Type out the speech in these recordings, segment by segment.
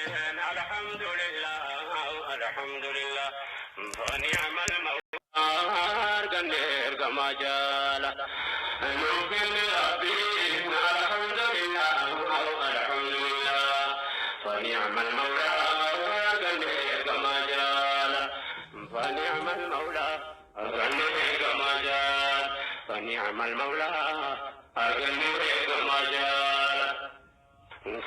الحمد لله الحمد لله فنعم المولى أرجن كما جال نوفي ربي الحمد لله الحمد لله فنعم المولى أرجن كما جال فنعم المولى أرجن كما جال فنعم المولى أرجن كما جال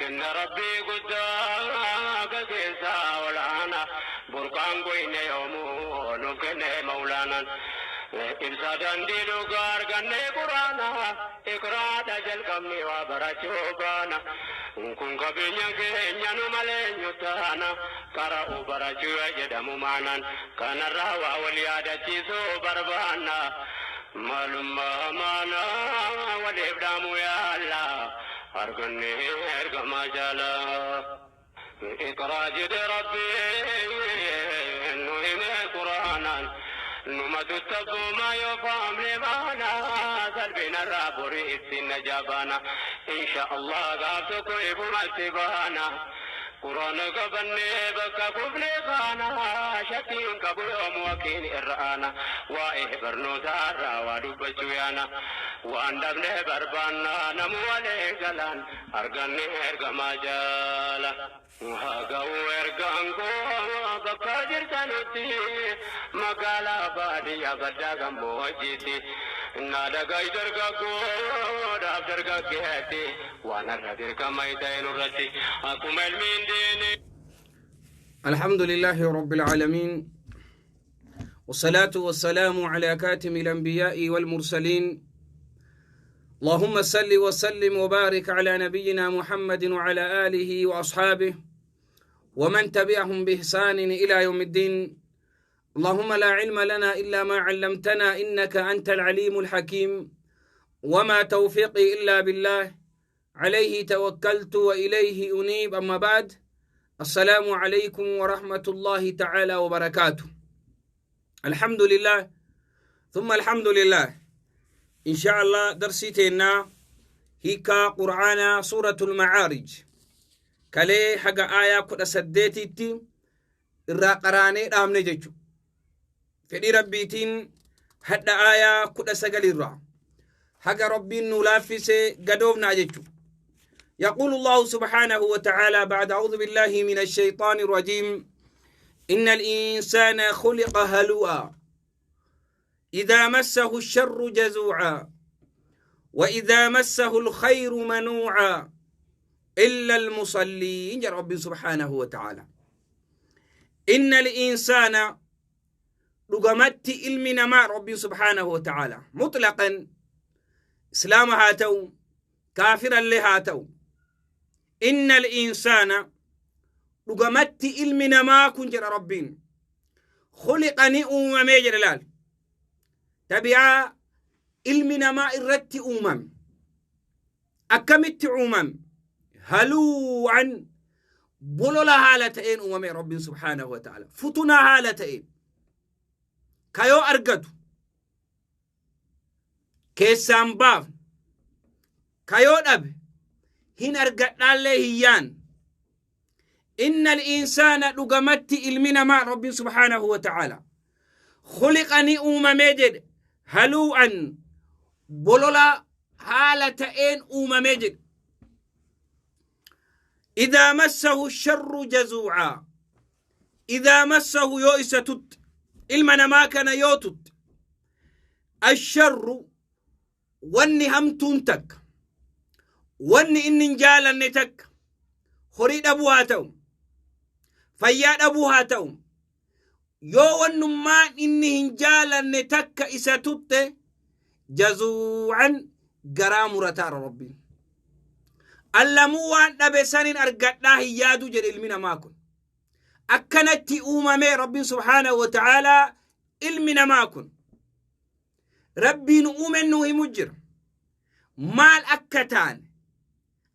كن ربي قدامك كيسا والعانا برقان قوين يومو نكن مولانا إبسا دندي لغار غني قرانا إقرا دجل قمني وبرچوبانا كن قبينيا كينيا نمالين يتانا قرأو برچو يدمو مانان كان الرهوى واليادة تيسو بربانا معلوم مانا والإبدامو يا الله أرجني أرجما جالا إقرأ جد ربي نهم قرآنا نمد التبو ما يفهم لمانا سلبنا الرابر السن جابانا إن شاء الله غابتك إبما قرآن قبني بك قبلي خانا شكين قبل يوم وكين إرآنا وإيه برنو سارا ودبچويانا وان دبني بربانا نموالي قلان أرغني إرغما جالا وهاقو إرغانكو بكا جرتانوتي مقالا بادي أبدا غموجيتي نادا غاي درغاكو داب درغاكيتي وانا ردرغا ميتين رتي أكمل من ديني. الحمد لله رب العالمين، والصلاة والسلام على كاتم الأنبياء والمرسلين. اللهم صل وسلم وبارك على نبينا محمد وعلى آله وأصحابه ومن تبعهم بإحسان إلى يوم الدين. اللهم لا علم لنا إلا ما علمتنا إنك أنت العليم الحكيم، وما توفيقي إلا بالله، عليه توكلت وإليه أنيب. أما بعد، السلام عليكم ورحمة الله تعالى وبركاته. الحمد لله ثم الحمد لله. إن شاء الله درسيتنا هيكا قرآن سورة المعارج كلي حق آية كل سديتي الراقراني رامني جيتشو فدي ربيتين حتى آية كل سجل الرا حق ربي نلافس قدوبنا جيتشو. يقول الله سبحانه وتعالى بعد أعوذ بالله من الشيطان الرجيم: إن الإنسان خلق هلوعا إذا مسه الشر جزوعا وإذا مسه الخير منوعا إلا المصلين. يا رب سبحانه وتعالى إن الإنسان رقمت علمنا مع ربي سبحانه وتعالى مطلقا، إسلام هاتو كافرا لهاتو. إن الإنسان رقمت علمنا ما كنت ربين خلقني أمم جلال تبع علمنا ما إردت أمم أكمت أمم هلوعا بلولا هالتين أمم رب سبحانه وتعالى فتنا هالتين كيو أرقدو كيسان باف كيو أب هن أرقدنا لهيان. إن الإنسان لقمت علمنا مع رب سبحانه وتعالى خلقني أمم جد هلوعا بلولا هالتين أمم جد إذا مسه الشر جزوعا إذا مسه يؤس تت إلمنا ما كان يوتت الشر واني همتونتك واني إن جالا نتك خريد أبوها توم فياد أبوها توم يو وانما إني جالا نتك إسا تت جزوعا قرام رتار ربي اللموان نبسان أرقدناه يادو جل إلمنا ماكن أكنت أمامي ربي سبحانه وتعالى إلمنا ماكن ربي نؤمن نوه مجر مال أكتان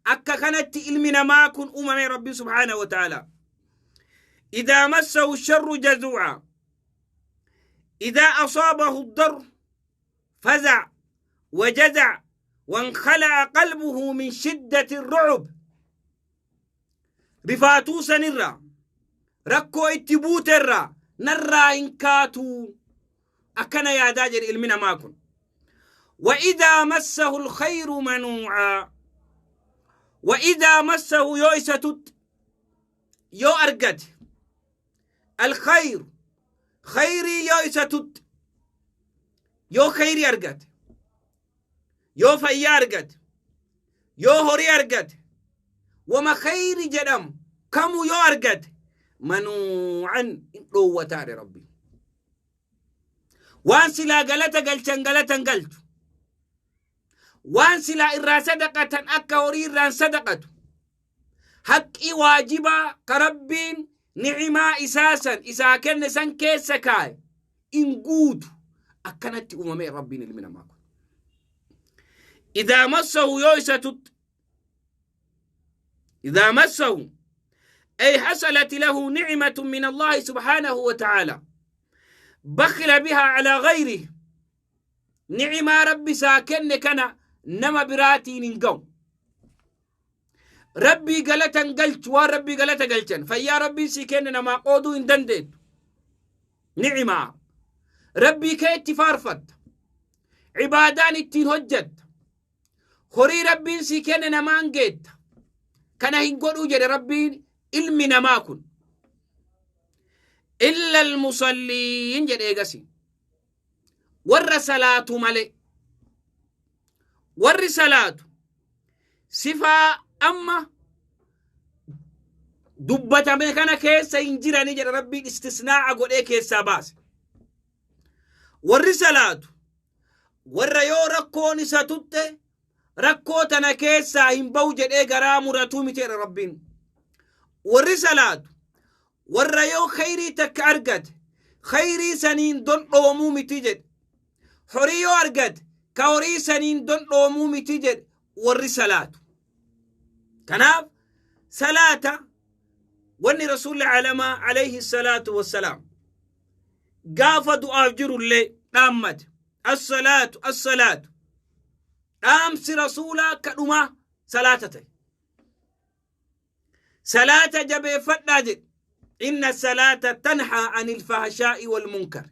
أكنت إلمنا ماكن أمامي ربي سبحانه وتعالى. إذا مسه الشر جزوعا إذا أصابه الضر فزع وجزع وانخلع قلبه من شدة الرعب. Rifaatuu sanirraa, rakkoo itti buuterraa narraa hin kaatu, akkana yaadaa jedhe ilmi namaa kun. وإذا مسه الخير منوعا. وإذا مسه yoo isa tutte, yoo argate, الخير khayrii yoo isa tutte, yoo khayrii argate, yoo fayyaa argate, yoo horii argate, wama khayri jedhamu kamuu yoo argate, منوعا in dhoowwataadhe Rabbi. Waan silaa galata galchan galatan galchu, waan silaa irraa sadaqatan akka horii irraan sadaqatu, haqqii waajibaa ka Rabbiin ni'imaa isaa san isaa kenne san keessa kaaye in guutu. Akkanatti uumame Rabbiin ilmi namaa kun. إذا مسه yoo isa tutte, إذا مسه أي حصلت له نعمة من الله سبحانه وتعالى بخل بها على غيره. نعمة ربي isaa kenne kana nama biraatiin hin ga'u. Rabbii galatan galchu, waan Rabbii galata galchan, fayyaa Rabbiin sii kenne namaa qooduu hin dandeettu. Ni'imaa Rabbii kee itti faarfatta, ibaadaan ittiin hojjatta, horii Rabbiin sii kenne namaan geetta. Kana hin godhuu jedhe Rabbiin ilmi namaa kun. إلا المصلين jedhe eegasi, warra salaatu male. Warri salaatu sifaa amma dubbatame kana keessa hin jirani jedha Rabbiin, istisnaa'a godhee keessaa baase. Warri salaatu warra yoo rakkoon isa tutte rakkoo tana keessaa hin bahu jedhee garaa muratuu miti jedha Rabbiin. Warri salaatu warra yoo khayrii takka argate khayrii saniin dondhoomuu miti jedhe. Horii yoo argate ka horii saniin dondhoomuu miti jedhe warri salaatu. Kanaaf salaata wanni Rasuulli alamaa عليه الصلاة والسلام gaafa du'aaf jirullee dhaammate, الصلاة الصلاة. Dhaamsi Rasuulaa akka dhumaa salaata ta'e. Salaata jabeeffadhaa jedhe. إن الصلاة تنهى عن الفحشاء والمنكر.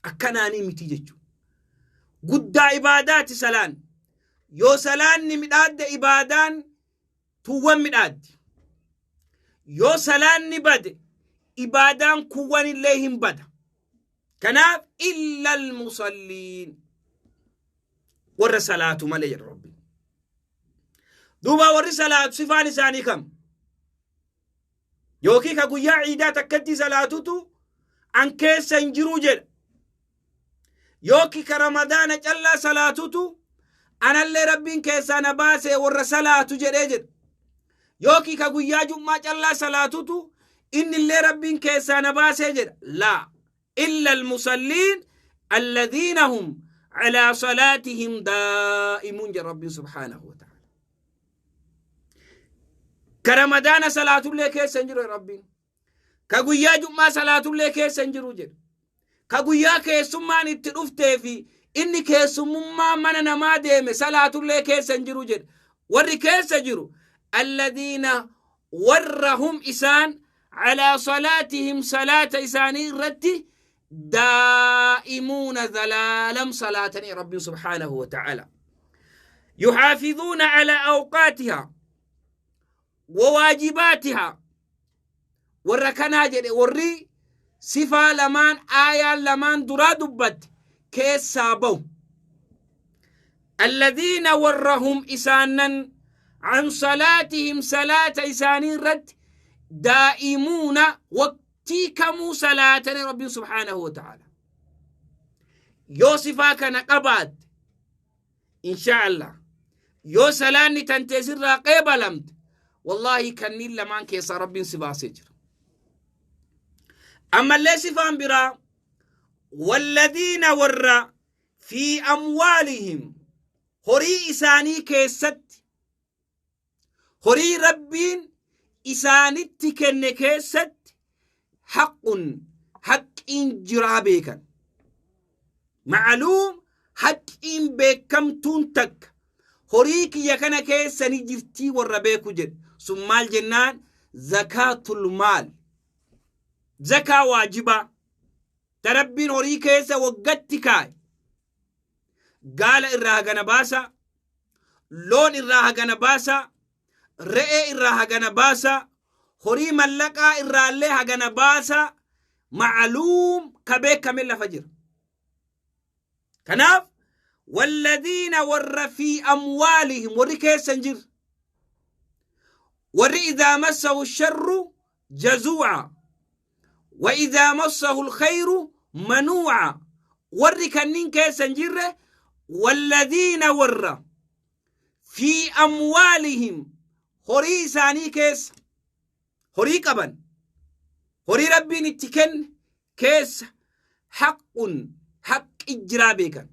Akkanaanii miti jechuu. Guddaa ibaadaati salaan. Yoo salaanni midhaadde ibaadaan tuwwan midhaaddi. Yoo salaanni bade ibaadaan kuwwan illee hin bada. Kanaaf إلا المصلين, warra salaatu malee jedha Rabbi. Duuba warri salaatu sifaan isaanii kam? Yookiin ka guyyaa ciidaa takkatti salaatutu an keessa hin jiruu jedha. Yookiin ka Ramadaana callaa salaatutu anallee Rabbiin keessaa na baasee warra salaatu jedhee jedha. Yookiin ka guyyaa jummaa callaa salaatutu innillee Rabbiin keessaa na baasee jedha. لا, إلا المصلين الذين هم على صلاتهم دائمون jedha Rabbiin سبحانه وتعالى. Ka Ramadaana salaatullee keessa hin jiru Rabbiin. Ka guyyaa jummaa salaatullee keessa hin jiru jedha. Ka guyyaa keessummaan itti dhuftee fi inni keessummummaa mana namaa deeme salaatullee keessa hin jiru jedha. Warri keessa jiru الذين warra هم isaan على صلاتهم salaata isaanii irratti دائمون zalaalam salaatanii Rabbiin سبحانه وتعالى. يحافظون على أوقاتها وواجباتها warra kanaa jedhe. Warri sifaa lamaan aayaan lamaan duraa dubbatte keessaa bahu. الذين warra هم isaanan عن صلاتهم salaata isaanii irratti دائمون waqtii kamuu salaatanii Rabbiin سبحانه وتعالى. Yoo sifaa kana qabaatte, إن شاء الله yoo salaanni tantee sirraa qeebalamte, wallaahi kanniin lamaan keessaa Rabbiin si baasee jira. Ammallee sifaan biraa, والذين warra في أموالهم horii isaanii keessatti, horii Rabbiin isaanitti kenne keessatti, حق haqqiin jiraa beekan, معلوم haqqiin beekamtuun takka horii kiyya kana keessa ni jirtii warra beeku jedhe. Sun maal jennaan? Zakaatul maal, zakaa waajibaa ta Rabbiin horii keessa waggatti kaa'e, gaala irraa hagana baasa, loon irraa hagana baasa, re'ee irraa hagana baasa, horii mallaqaa irraallee hagana baasa, ma'luum ka beekame lafa jira. Kanaaf walladhiina, warra fi amwaalihim, warri keessa hin jirre, warri idhaa massahu sharru jazuu'a wa idhaa massahu alkhayru manuu'a, warri kanniin keessa hin jirre, walladhiina, warra fi amwaalihim, horii isaanii keessa, horii qaban, horii Rabbiin itti kenne keessa, haqqun, haqqi jiraa beekan,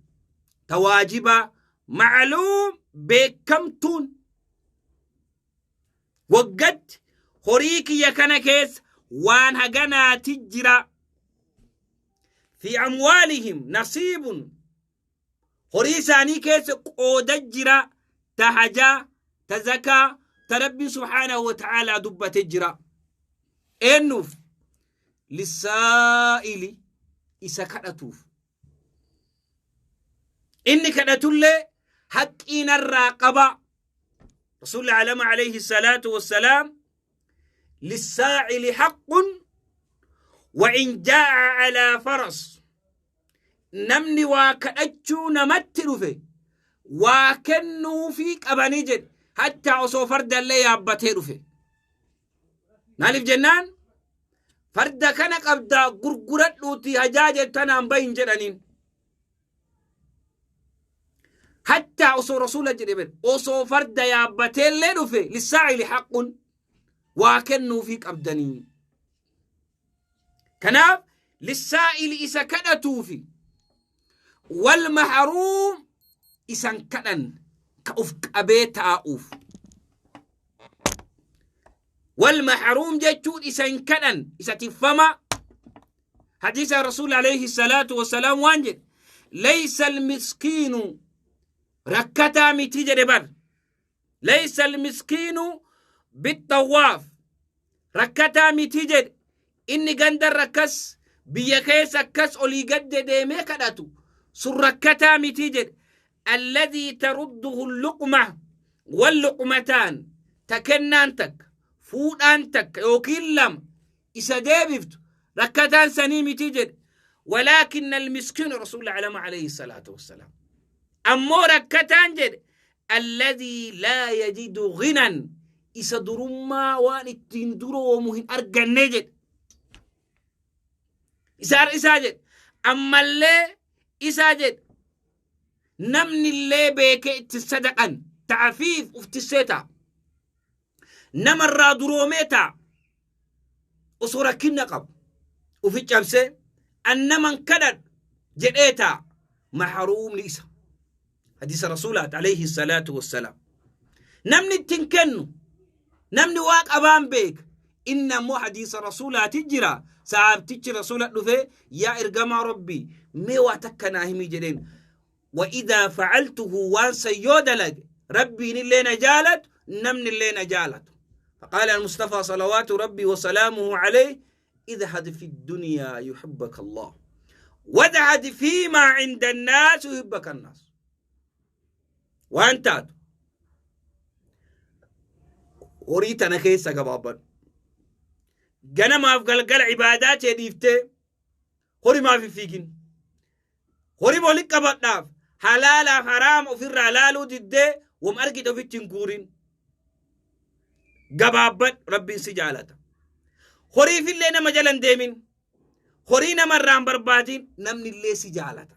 ta waajibaa ma'luum beekamtuun, waggatti horii kiyya kana keessa waan haganaati jira. Fi amwaalihim nasiibun, horii isaanii keessa qooda jira, ta hajaa, ta zakaa, ta Rabbiin subhaanahu wa ta'aalaa dubbate jira. Eennuuf? Lissaa'ili, isa kadhatuuf. Inni kadhatullee haqqii narraa qaba. Rasuulli alama alayhi salaatu wassalaam, lissaa'ili haqqun wa in jaa'a alaa faras. Namni waa kadhachuu namatti dhufe waa kennuufii qabanii jedhe, hattaa osoo fardallee yaabbatee dhufe. Maaliif jennaan, farda kana qabdaa gurguradhuuti hajaa jettanaan bahin jedhaniin. Hattaa osoo rasuula jedhe ber osoo farda yaabbateellee dhufe, lissaa'ili haqqun, waa kennuufii qabdanii. Kanaaf lissaa'ili, isa kadhatuufi, wal mahruum, isan kadhan ka uf qabee taa'uuf. Wal mahruum jechuun isa hin kadhan, isa tiffamaa. Hadiisa rasuul alayhi salaatu wasalaam waan jedhe, laysa almiskiinu, rakkataa miti jedhe bar, laysa almiskiinu bixxawaaf, rakkataa miti jedhe inni gandarra akkas, biyya keessa akkas olii gadde deemee kadhatu sun rakkataa miti jedhe. Alladhii tarudduhu luqma walluqmataan, ta kennaan takka, fuudhaan takka yookiin lama isa deebiftu rakkataan sanii miti jedhe. Walaakinna almiskiinu, rasuulli alama alayhi salaatu wassalaam, ammoo rakkataan jedhe, alladhii laa yajidu ghinan, isa durummaa waan ittiin duroomu hin arganne jedhe. Isaa isaa jedhe, ammallee isaa jedhe, namni illee beekee itti sadaqan ta'afiif uftissee ta'a, namarraa duroomee ta'a, osoo rakkinna qabu ufi cabsee an naman kadhadhu jedhee ta'a. Mahruumni isa. Hadiisa rasuulaati alayhi salaatu wassalaam. Namni ittiin kennu, namni waa qabaan beeka. Inni ammoo hadiisa rasuulaati jira. Sahaabtichi rasuula dhufee, yaa ergamaa Rabbii, mee waa takka naa himi jedheen. Wa idaa facaltuhu, waan san yoo dalage Rabbiin illee na jaalatu, namni illee na jaalatu. فقال المصطفى صلوات ربي وسلامه عليه: اذهب في الدنيا يحبك الله، واذهب فيما عند الناس يحبك الناس. Waan taatu horii tana keessa gabaabadhu. Ganamaaf galgala ibaadaa tee dhiiftee horii maaf hin fiigin? Horii walitti qabadhaaf halaalaaf haraama ofirraa laaluu diddee wam argite ofitti hin guurin. Gabaabbadhu, Rabbiin si jaalata. Horiifillee nama jala hin deemin. Horii namarraa hin barbaadin, namni illee si jaalata.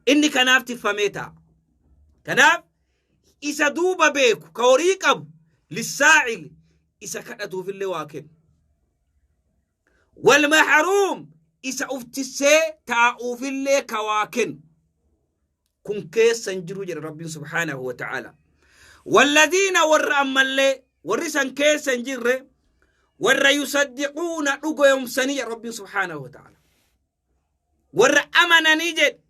Inni kanaaf tiffamee ta'a. Kanaaf isa duuba beeku ka horii qabu, lissaa'il, isa kadhatuufillee waa kennu. Wal mahruum, isa uftissee taa'uufillee ka waa kennu. Kun keessa hin jiru jedha Rabbiin subhaanahu wa ta'ala. Walladhiina, warra ammallee warri san keessa hin jirre, warra yusaddiquuna, dhugoomsanii jedha Rabbiin subhaanahu wa ta'ala. Warra amananii jedhe,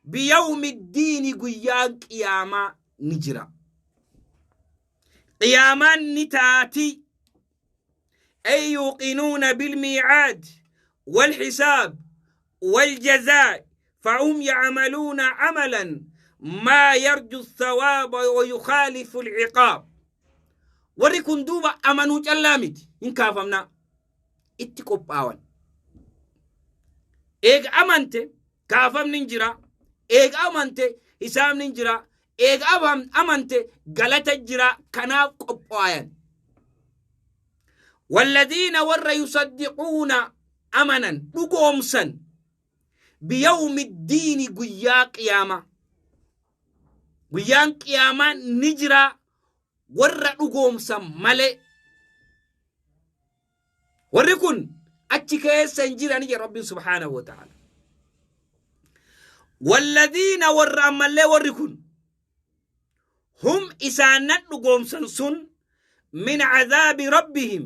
biyawmi diini, guyyaan qiyaamaa ni jira. Qiyaamaan ni taati. Ay yuuqinuuna bilmiicaad walxisaab waljazaa fahum yacmaluuna camalan maa yarju thawaaba wa yukhaalifu alciqaab. Warri kun duuba amanuu callaa miti, hin kaafamnaa itti qophaawan. Eega amante kaafamni hin jira, eega amante hisaabni hin jira, eega amante galata jira, kanaaf qophaayan. Walladiina warra yusaddiquuna amanan dhugoomsan biyawmi ddiini guyyaa qiyaamaa. Guyyaan qiyaamaa ni jira warra dhugoomsan malee. Warri kun achi keessa hin jirani jedha Rabbiin subhaanahu wa ta'ala. Walladiina warra ammallee warri kun hum isaanan dhugoomsan sun min cadaabi rabbihim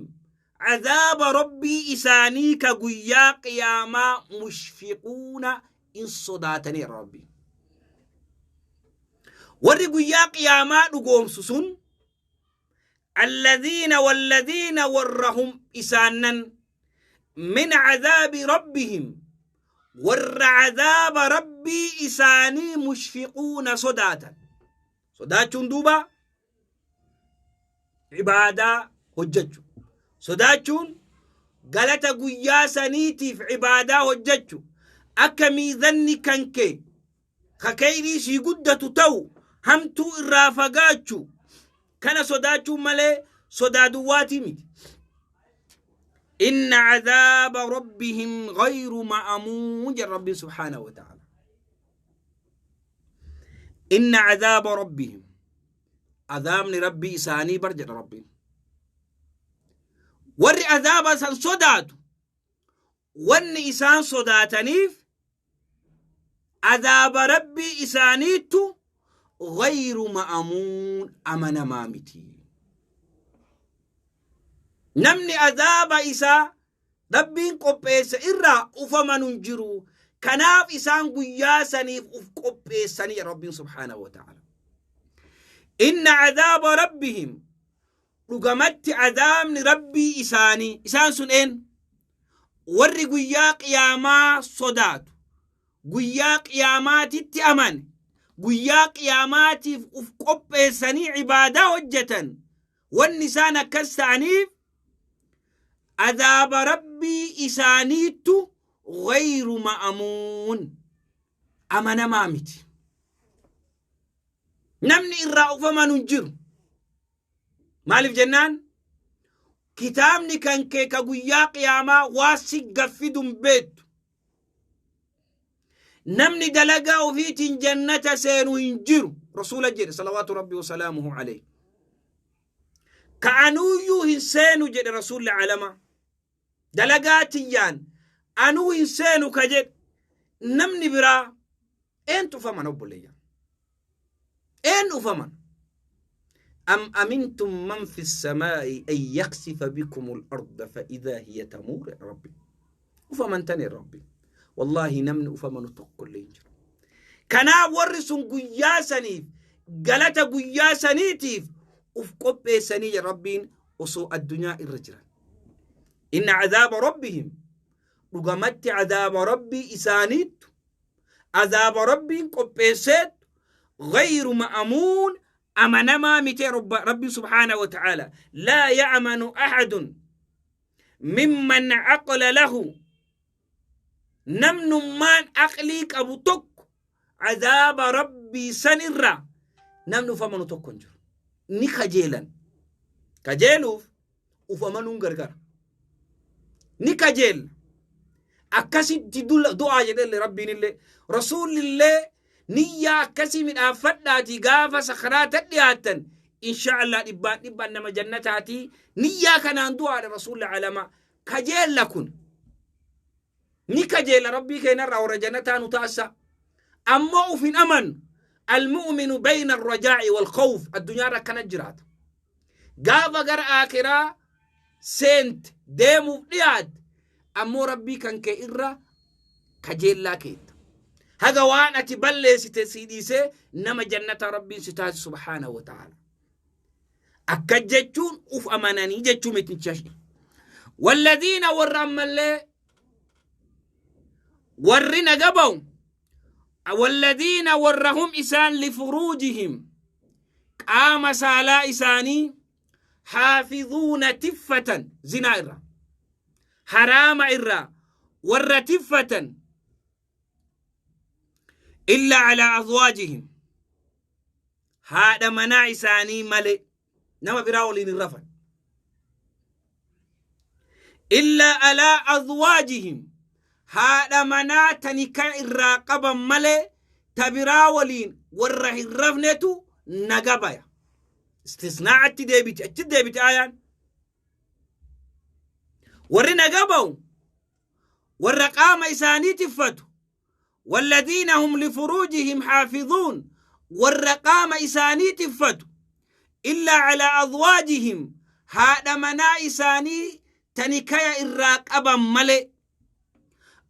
cadaaba rabbii isaanii ka guyyaa qiyaamaa mushfiquuna in sodaatanii rabbi. Warri guyyaa qiyaamaa dhugoomsu sun alladhiina walladhiina warra hum isaannan min cadaabi rabbihim warra cadaaba rabbii isaanii mushfiquuna sodaatan. Sodaachuun duuba cibaadaa hojjechu, sodaachuun galata guyyaa saniitiif cibaadaa hojjechu, akka miizanni kan kee ka keyrii sii guddatu ta'u hamtuu irraa fagaachu kana sodaachuun malee sodaa duwwaatii miti. Inna cadaaba rabbihim gayru ma'amuun jedha Rabbiin subhaanahu wa ta'ala. Inna cadaaba rabbihim adaabni rabbii isaanii bar jedha Rabbiin. Warri adaaba san sodaatu wanni isaan sodaataniif adaaba rabbii isaaniittu gayru ma'amuun amanamaa miti. Namni adaaba isaa rabbiin qopheesse irraa ufamanu hin jiru. Kanaaf isaan guyyaa saniif uf qopheessanii rabbiin subhaanahu wa ta'ala. Inna adaaba rabbihim dhugamatti adaabni rabbii isaanii isaan sun een warri guyyaa qiyaamaa sodaatu, guyyaa qiyaamaatitti amane, guyyaa qiyaamaatiif uf qopheessanii cibaadaa hojjetan, wanni isaan akkas ta'aniif adaaba rabbii isaaniittu gayru ma'amuun amanamaa miti. Namni irraa ufamanu hin jiru. Maaliif jennaan kitaabni kan kee ka guyyaa qiyaamaa waa si gaffidu hin beektu. Namni dalagaa ofiitiin jannata seenu hin jiru. Rasuula jedhe salawaatu rabbi wasalaamuhu alayhi. Ka anuuyyuu hin seenu jedhe rasuulli alamaa. Dalagaa tiyyaan anuu hin seenu ka jedhe namni biraa eentu ufaman obboleeyyan? Een ufaman? Am amintum man fi samaa'i an yaksifa bikum al-arda fa idhaa hiya tamuur rabbi. Ufamantani rabbi. Wallaahi namni ufamanu tokko illee hin jiru. Kanaaf warri sun guyyaa saniif galata guyyaa saniitiif uf qopheessanii jedha rabbiin osoo addunyaa irra jiran. Inna cadaaba rabbihim dhugamatti cadaaba rabbii isaaniittu azaaba rabbiin qopheesseettu gayru ma'amuun amanamaa mitee rabbiin subhaanahu wa ta'aala laa ya'manu ahadun mimman aqla lahu namnummaan aqlii qabu tokko azaaba rabbii san irraa namni uf amanu tokko hin jiru. Ni kajeelan. Kajeeluuf uf amanuun gargara. Ni kajeella. Akkasitti du'aa jedhellee rabbiin illee rasuulli illee niyyaa akkasii midhaafadhaatii gaafa sakaraata dhiyaattan insha Allah dhibbaan dhibbaan nama jannataatii niyyaa kanaan du'aadha rasuulli alamaa kajeella kun. Ni kajeela rabbii keenyarraa warra jannataa nu taasisa. Ammoo uf hin amanu. Almu'minu bayna arrajaa'i wal khawf addunyaarra akkana jiraata. Gaafa gara aakiraa seente deemuuf dhiyaatte ammoo rabbii kan kee irra kajeellaa keetta. Haga waan ati balleessite sii dhiisee nama jannataa rabbiin si taasisu subhaanahu wa ta'aala. Akka jechuun uf amananii jechuu miti. Walladiina warra ammallee warri naga ba'u, walladiina warra hum isaan lifuruujihim qaama saalaa isaanii haafizuuna tiffatan, zinaa irra, haraama irraa warra tiffatan, illaa alaa azwaajihim haadha manaa isaanii malee nama biraa waliin hin rafan, illaa alaa azwaajihim haadha manaa ta nikaa irraa qaban malee ta biraa waliin warra hin rafnetu naga baya. Istisnaa'atti deebiti, achi deebiti ayaan. Warri naga ba'u warra qaama isaanii tiffatu, walladiina hum lifuruujihim xaafizuun, warra qaama isaanii tiffatu, illaa calaa azwaajihim haadha manaa isaanii ta nikaya irraa qaban malee,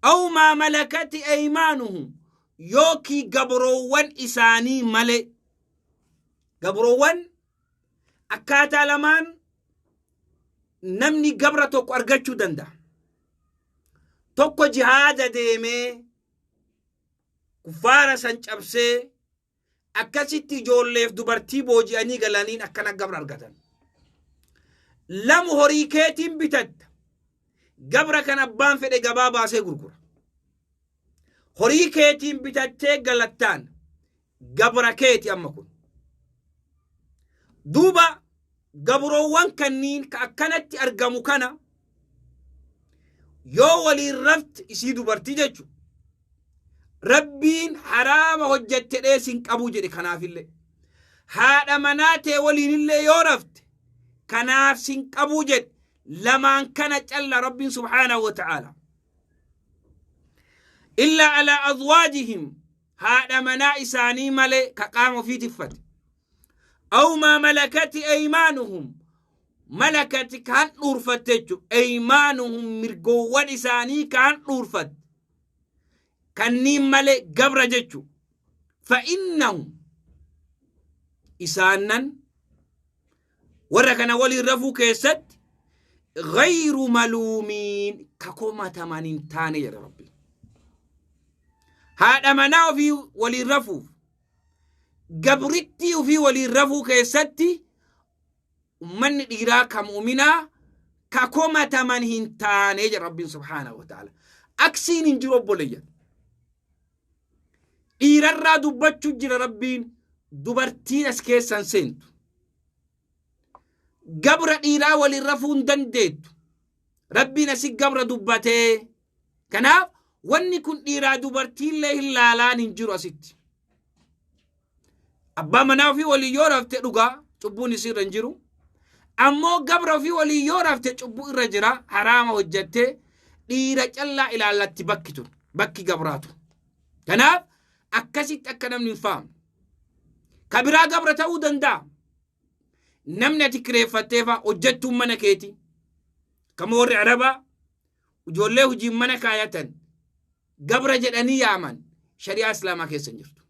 aw maa malakati aymaanuhum yookii gabroowwan isaanii malee. Gabroowwan akkaataa lamaan namni gabra tokko argachuu danda'a. Tokko jihaada deemee kuffaara san cabsee akkasitti ijoolleef dubartii booji'anii galaniin akkana gabra argatan. Lamu horii keetiin bitatta. Gabra kan abbaan fedhe gabaa baasee gurgura. Horii keetiin bitattee galattaan gabra keeti amma kun. Duuba gabroowwan kanniin ka akkanatti argamu kana yoo waliin rafte isii dubartii jechu, Rabbiin haraama hojjatte dhees hin qabuu jedhe. Kanaafillee haadha manaa tee waliinillee yoo rafte kanaaf sin qabuu jedhe. Lamaan kana calla Rabbiin subhaanahu wa ta'aala, illaa alaa azwaajihim haadha manaa isaanii malee ka qaama ofii tiffate, aw maa malakati aymaanuhum, malakati kaan dhuurfatte jechu, aymaanuhum mirgoowwan isaanii kaan dhuurfatte kanniin malee gabra jechu, fa innahum isaannan warra kana waliin rafuu keessatti gayru maluumiin ka komataman hin taane jedha Rabbi. Haadha manaa ofii waliin rafuuf gabrittii ofii waliin rafuu keessatti ummanni dhiiraa ka mu'minaa ka komataman hin taane jedha Rabbiin subhaanahu wa ta'ala. Aksiin hin jiru, obboleeyyan. Dhiirarraa dubbachuu jira Rabbiin, dubartiin as keessan seentu. Gabra dhiiraa waliin rafuu hin dandeettu. Rabbiin asi gabra dubbatee. Kanaaf wanni kun dhiiraa dubartiillee hin laalaan hin jiru asitti. Abbaa manaa ofii waliin yoo rafte dhugaa cubbuun isii irra hin jiru. Ammoo gabra ofii waliin yoo rafte cubbuu irra jira, haraama hojjattee. Dhiira callaa ilaallatti bakki tun, bakki gabraatu. Kanaaf akkasitti akka namni hin faamne. Ka biraa gabra ta'uu danda'a. Namni ati kireeffattee fa'a hojjettuun mana keeti. Kama warri Arabaa ijoollee hojiin mana kaayatan gabra jedhanii yaaman, shari'aa Islaamaa keessa hin jirtu.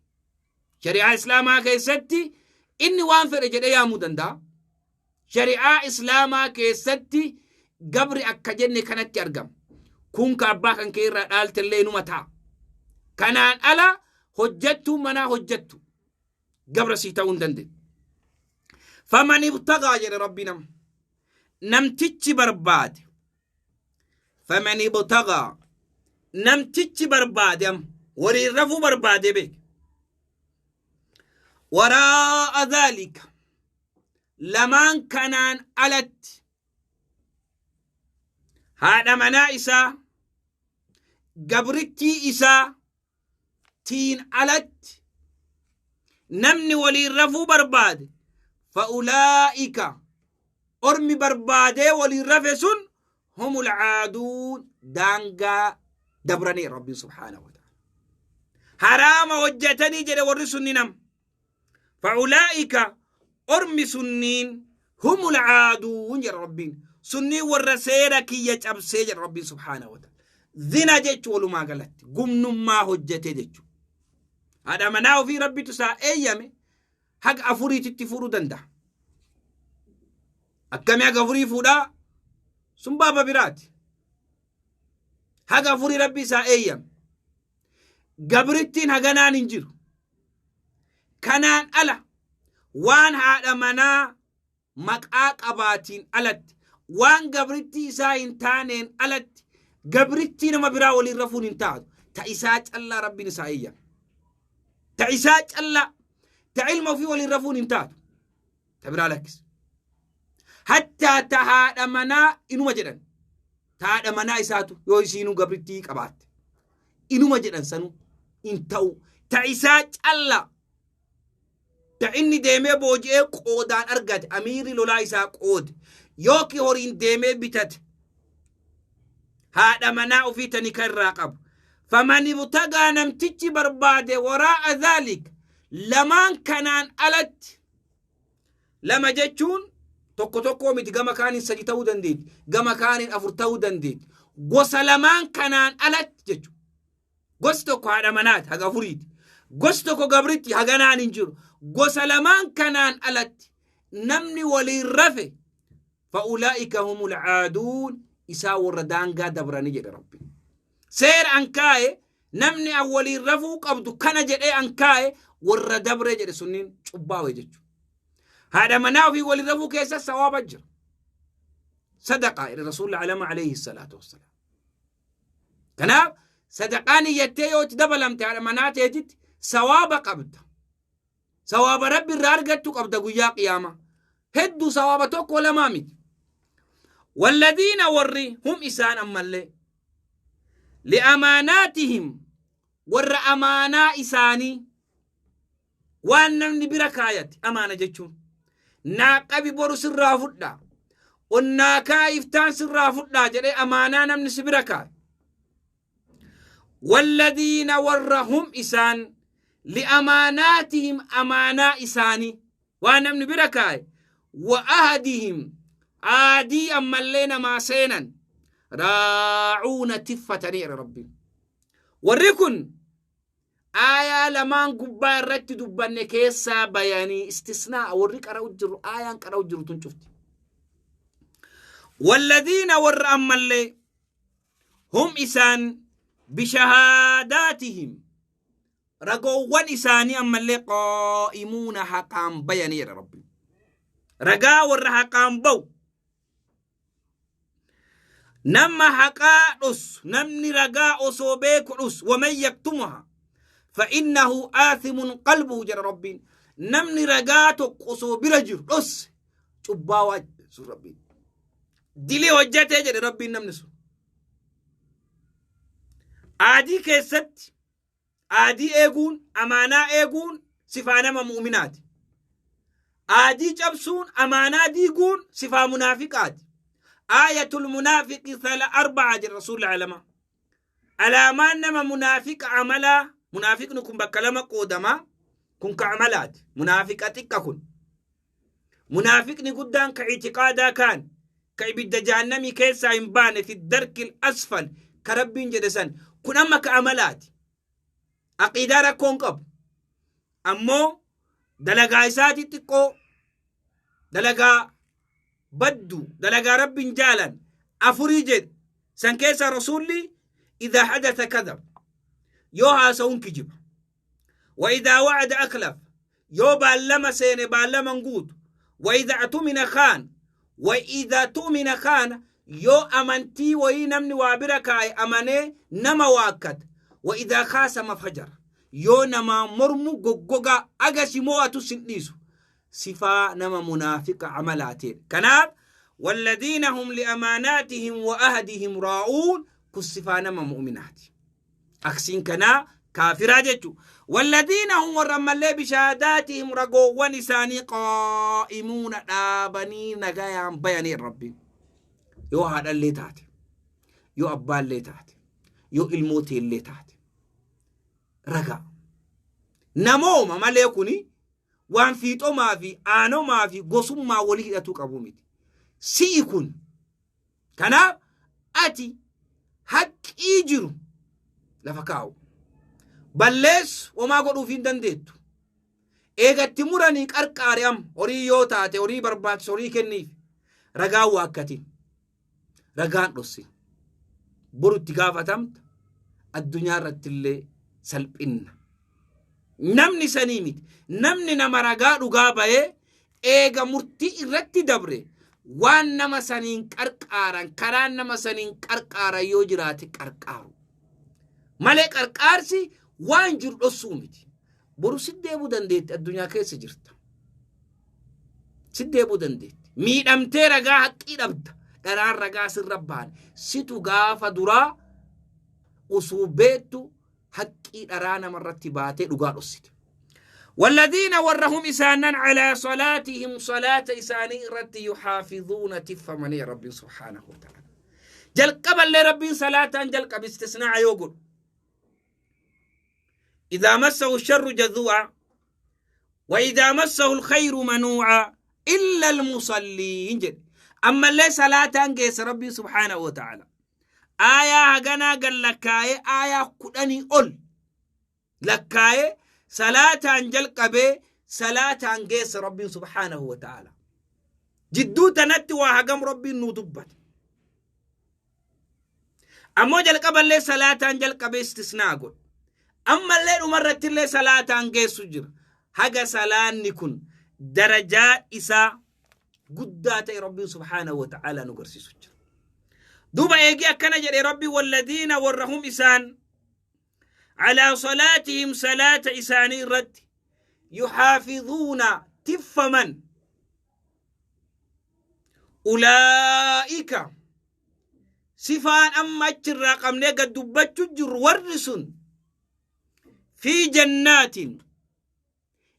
Shari'aa Islaamaa keessatti inni waan fedhe jedhee yaamuu danda'a. Shari'aa Islaamaa keessatti gabri akka jenne kanatti argama. Kun ka abbaa kan kee irraa dhaalte illee inuma ta'a. Kanaan ala hojjettuun manaa hojjettu gabra sii ta'uu hin dandeenye. Faman ibtagaa jedhe Rabbi nama. Namtichi barbaade. Faman ibtagaa, namtichi barbaade, amma waliin rafuu barbaade beek. Waraa'a dhaalika, lamaan kanaan alatti, haadha manaa isaa gabrittii isaa tiin alatti namni waliin rafuu barbaade, fa'ulaa'ika ormi barbaadee waliin rafe sun humul caaduun, daangaa dabranii, Rabbiin subhaanahu wa ta'ala haraama hojjetanii jedhe. Warri sunni nam fa'ulaa'ika ormi sunniin humul caaduun jedha Rabbiin. Sunniin warra seera kiyya cabsee jedha Rabbiin subhaanahu wa ta'ala. Zina jechu walumaa galatti gumnummaa hojjete jechu. Haadha manaa ofii Rabbitu isaa eeyyame haga afuriititti fuudhuu danda'a. Akkami haga afurii fuudhaa? Sun baaba biraati. Haga afurii Rabbi isaa eeyyame. Gabrittiin haganaan hin jiru. Kanaan ala waan haadha manaa maqaa qabaatiin alatti, waan gabrittii isaa hin taaneen alatti, gabrittii nama biraa waliin rafuun hin taatu. Ta isaa callaa Rabbiin isaa eeyyame. Ta isaa callaa, ta ilma ofii waliin rafuun hin taatu. Ta biraa lakkisa. Hattaa ta haadha manaa inuma jedhan. Ta haadha manaa isaatu yoo isiinuu gabrittii qabaatte. Inuma jedhan sanuu hin ta'u. Ta isaa callaa. Ta inni deemee booji'ee qoodaan argate, amiirri lolaa isaa qoode, yookiin horiin deemee bitate, haadha manaa ofii tani kan irraa qabu. Faman ibtagaa, namtichi barbaade, waraa'a dhaalik, lamaan kanaan alatti. Lama jechuun tokko tokkoo miti, gama kaaniin sadi ta'uu dandeetti, gama kaaniin afur ta'uu dandeetti. Gosa lamaan kanaan alatti jechuudha. Gosi tokko haadha manaati, haga afuriiti. Gosi tokko gabritti, haganaan hin jiru. Gosa lamaan kanaan alatti namni waliin rafe, fa'ulaa'ika humul caaduun, isaa warra daangaa dabrani jedhe Rabbi. Seera an kaa'e, namni an waliin rafuu qabdu kana jedhee an kaa'e, warra dabre jedhe, sunniin cubbaawe jechuudha. Haadha manaa ofii waliin rafuu keessa sawaaba jira. Sadaqaa jedhe Rasuulli alama alayhi salaatu wassalaam. Kanaaf sadaqaa niyyattee yoo itti dabalamte haadha manaa teetitti sawaaba qabda. Sawaaba Rabbi irraa argattu qabda guyyaa qiyaamaa. Hedduu, sawaaba tokko lamaa miti. Walladiina, warri, hum isaan ammallee, li'amaanaatihim, warra amaanaa isaanii, waan namni bira kaayate, amaana jechuun naa qabi, boru sirraa fudhaa, onnaa kaa iftaan sirraa fudhaa jedhee amaanaa namni si bira kaaye. Walladiina, warra, hum isaan, li'amaanaatihim, amaanaa isaanii, waan namni bira kaaye, wa ahadihim, aadii ammallee namaa seenan, raacuuna, tiffataniira Rabbiin. Warri kun aayaa lamaan gubbaa irratti dubbanne keessaa bayanii, istisnaa warri qara'u jiru, aayaan qara'u jiru tun cufti. Walladiina, warra ammallee, hum isaan, bishahaadaatihim, ragoowwan isaanii ammallee, qaa'imuuna, haqaan bayanii jedha Rabbi. Ragaa warra haqaan ba'u. Nama haqaa dhus, namni ragaa osoo beeku dhus, waman yaktumuha fa innahu aathimun qalbuhu jedha Rabbiin. Namni ragaa tokko osoo bira jiru dhus, cubbaawaa sun Rabbiin. Dilii hojjetee jedhe Rabbiin namni sun. Aadii keessatti aadii eeguun, amaanaa eeguun sifaa nama mu'uminaati. Aadii cabsuun, amaanaa diiguun sifaa munaafiqaati. Aayatul munaafiqi thala arba'a jedha Rasuulli alamaa. Alaamaan nama munaafiqa amalaa, munaafiqni kun bakka lama qoodama, kun ka amalaati. Munaafiqa xiqqa kun. Munaafiqni guddaan ka itiqaadaa kaan, ka ibidda jahannamii keessaa hin baane, fi darkil asfal ka Rabbiin jedhe san, kun amma ka amalaati. Aqiidaa rakkoo hin qabu. Ammoo dalagaa isaati xiqqoo, dalagaa baddu, dalagaa Rabbiin jaalan afurii jedhe. San keessaa Rasuulli, idaa hadatha kadhab, yoo haasa'uun kijiba. Wa idaa wa'ada aklaf, yoo baallama seene baallama hin guutu. Wa idha atumina kaan, wa idha tu'mina kaana, yoo amantii wayii namni waa bira kaaye amanee nama waakkata. Wa idha kaasama fajara, yoo namaa mormu goggogaa aga si moo'atu sin dhiisu. Sifaa nama munaafiqa amalaateen. Kanaaf walladiina hum li'amaanaatihim wa ahadihim raa'uun kun sifaa nama mu'minaati. Aksiin kanaa kaafiraa jechu. Walladiina hum, warra ammallee, bishaadaatihim, ragoowwan isaanii, qaa'imuuna, dhaabanii nagayaan bayanii Rabbiin. Yoo haadhallee taate, yoo abbaallee taate, yoo ilmoo teellee taate, ragaa. Namooma malee kuni waan fiixomaa fi aanomaa fi gosummaa walii hidhatuu qabu miti. Si'i kun. Kanaaf ati haqqii jiru lafa kaa'u. Balleessu homaa godhuuf hin dandeettu. Eegatti muranii qarqaari, am horii yoo taate horii barbaachisu horii kenniif. Ragaa waakkatin. Ragaan dhossin. Boru itti gaafatamta, addunyaa irratti illee salphinna. Namni sanii miti. Namni nama ragaa dhugaa bahee eega murtii irratti dabre waan nama saniin qarqaaran, karaan nama saniin qarqaaran yoo jiraate qarqaaru. Malee qarqaarsi waan jiru dhossuu miti. Boru si deebuu dandeetti, addunyaa keessa jirta. Si deebuu dandeetti. Miidhamtee ragaa haqqii dhabda. Dharaan ragaa sirra bahan. Situ gaafa duraa usuu beektu haqqii dharaa namarratti baatee dhugaa dhossite. والذين ورهم إسانا على صلاتهم، صلاة إساني رت يحافظون تفمني ربي سبحانه وتعالى. جلقب اللي ربي صلاة جلقب استثناء يوقل إذا مسه الشر جذوعا وإذا مسه الخير منوعا إلا المصلين جد. أما اللي صلاة جيس ربي سبحانه وتعالى آية هغنا قال لك آية كدني أول لكاية صلاة جلقب صلاة جيس ربي سبحانه وتعالى جدو تنت وهجم ربي نودبت. أما جلقب اللي صلاة جلقب استثناء قل. أما اللي مرت اللي صلاة جيس جر هجا صلاة نكون درجات إسا قدات ربي سبحانه وتعالى نقرسي سجر. دوبا يجي أكنا جري ربي والذين ورهم إسان على صلاتهم صلاة إساني رد يحافظون تفمن أولئك صفان أما الرقم نيجا دبتجر ورسن في جنات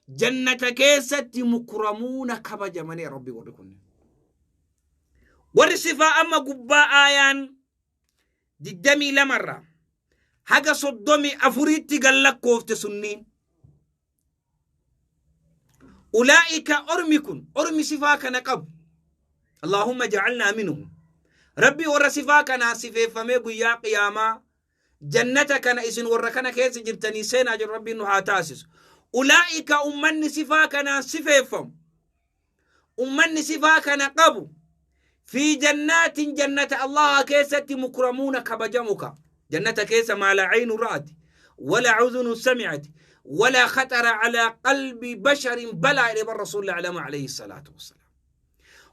جنة كيسة مكرمون كبجمني ربي وركن ورصفا أما قبا آيان ددمي لمرة حاجة صدمي أفريتي قال لك كوفت سنين أولئك أرمكن أرمي صفاك نقب اللهم جعلنا منهم ربي ورصفاك ناسفة فميقو يا قياما جنتك نئسن وركنا كيس جرتني سينا جل ربي إنه هاتاسس أولئك أمني صفاك ناسفة فم أمني صفاك نقب في جنات جنة الله كيسة مكرمون كبجمك جنة كيسة ما لا عين رأت ولا عذن سمعت ولا خطر على قلب بشر بلى إلى الرسول العلم عليه الصلاة والسلام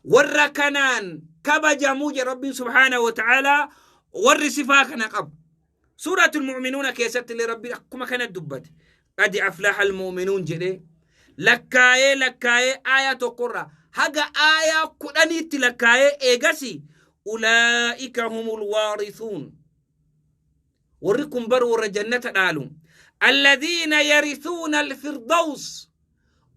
وركنان كبجموج ربي سبحانه وتعالى ور صفاك نقب سورة المؤمنون كيسة لربي كما كانت دبت قد أفلح المؤمنون جري لكاي لكاي آية قرة هجا آية كدنيت لكاي إيجاسي أولئك هم الوارثون وركم بر ور جنة دالهم الذين يرثون الفردوس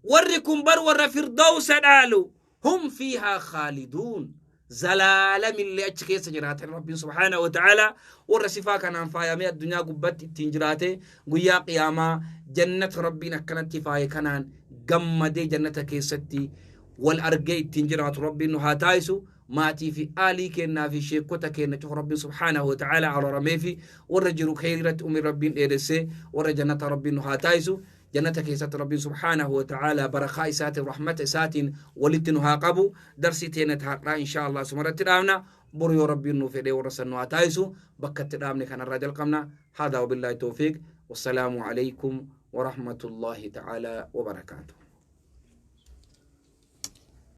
وركم بر ور فردوس دالو هم فيها خالدون زلالم اللي أشكي سجرات ربي سبحانه وتعالى ورصفا كان أنفايا مي الدنيا قبت تنجراته قيا قياما جنة ربنا كانت فاي كانان جمدي جنة كيستي والأرجي تنجرات ربي إنه هاتايسو ماتي في آلي كنا في شيكوتا كنا تشوف ربي سبحانه وتعالى على رميفي ورجل خيرة أم ربي إرسي ورجنة ربي إنه هاتايسو جنة كيسات ربي سبحانه وتعالى برخاء سات رحمة سات ولتنها قبو درسي تينتها إن شاء الله سمرت تدامنا بريو ربي إنه في ورسلنا هاتايسو بكت تدامنا كان الرجل قمنا هذا وبالله التوفيق والسلام عليكم ورحمة الله تعالى وبركاته.